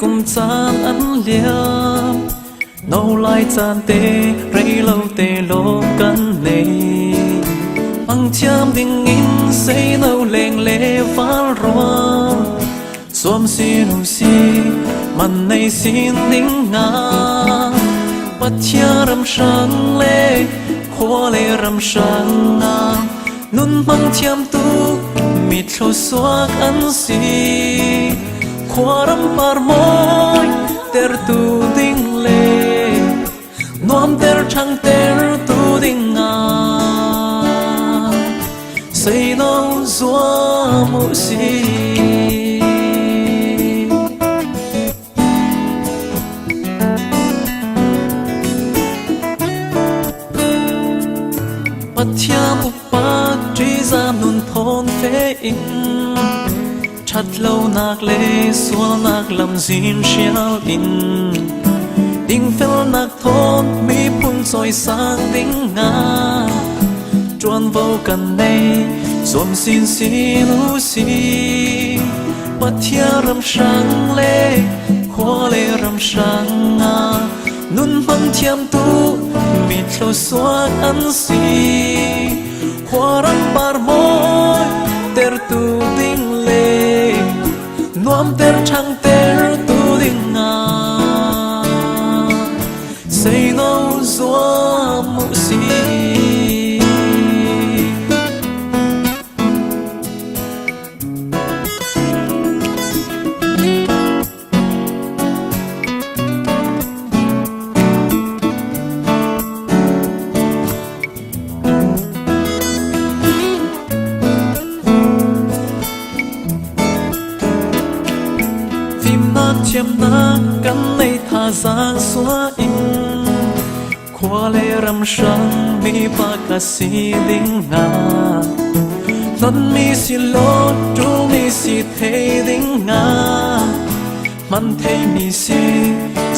Kum caan an liam. No lai caan te rei lo te lawm kan nei. Hmang thiam ding in sei no leng le val rual. Zuam sin u si man nei sin ding nga. Pathian ram hrang le khua le ram hrang nga. Nun hmang thiam tu mi thluasuak an si. Khuaram par mawi tertu ding le nuam ter ṭhang tertu ding ah seino zuam u sih. Pathian upat ṭihzah nun thawn fe in ṭhatlonak le sualnak lamzin hrial in dingfelnak thawn miphun cawisang ding ah ṭuanvo kan nei, zuam sinsin u sih. Pathian ram hrang le khua le ram hrang ah nun hmang thiam tu mi thluasuak an si. Khua ram par mawi tertu ding le nuam ter ṭhang tertu ding ah seino zuam u sih. Fimnak thiamnak kan nei, thazaang suah in khua le ram hrang mi pa ka si ding nga. Hlonmi si lo ṭulmi si thei ding nga. Man theimi si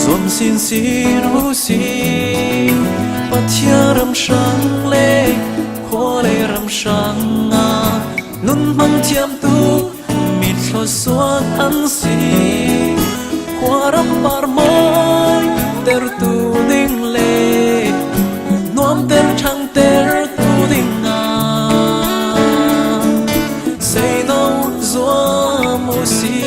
zuam sinsin u sih. Pathian ram hrang le khua le ram hrang ah nun hmang thiam tu mi thluasuak an si. Khua ram par mawi tertu ding le nuam ter ṭhang tertu ding ah seino zuam u sih.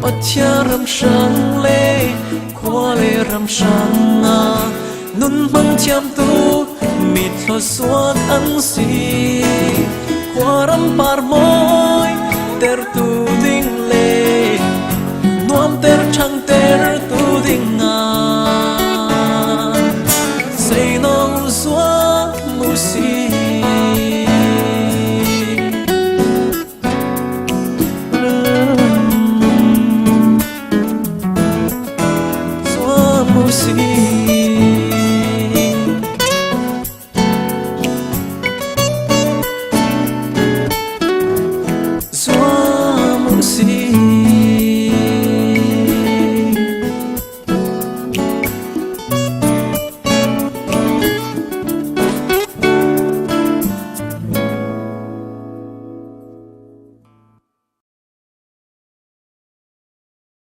Pathian ram hrang le khua le ram hrang ah nun hmang thiam tu mi thluasuak an si. Khua ram par mawi tertu ding le nuam ter ṭhang tertu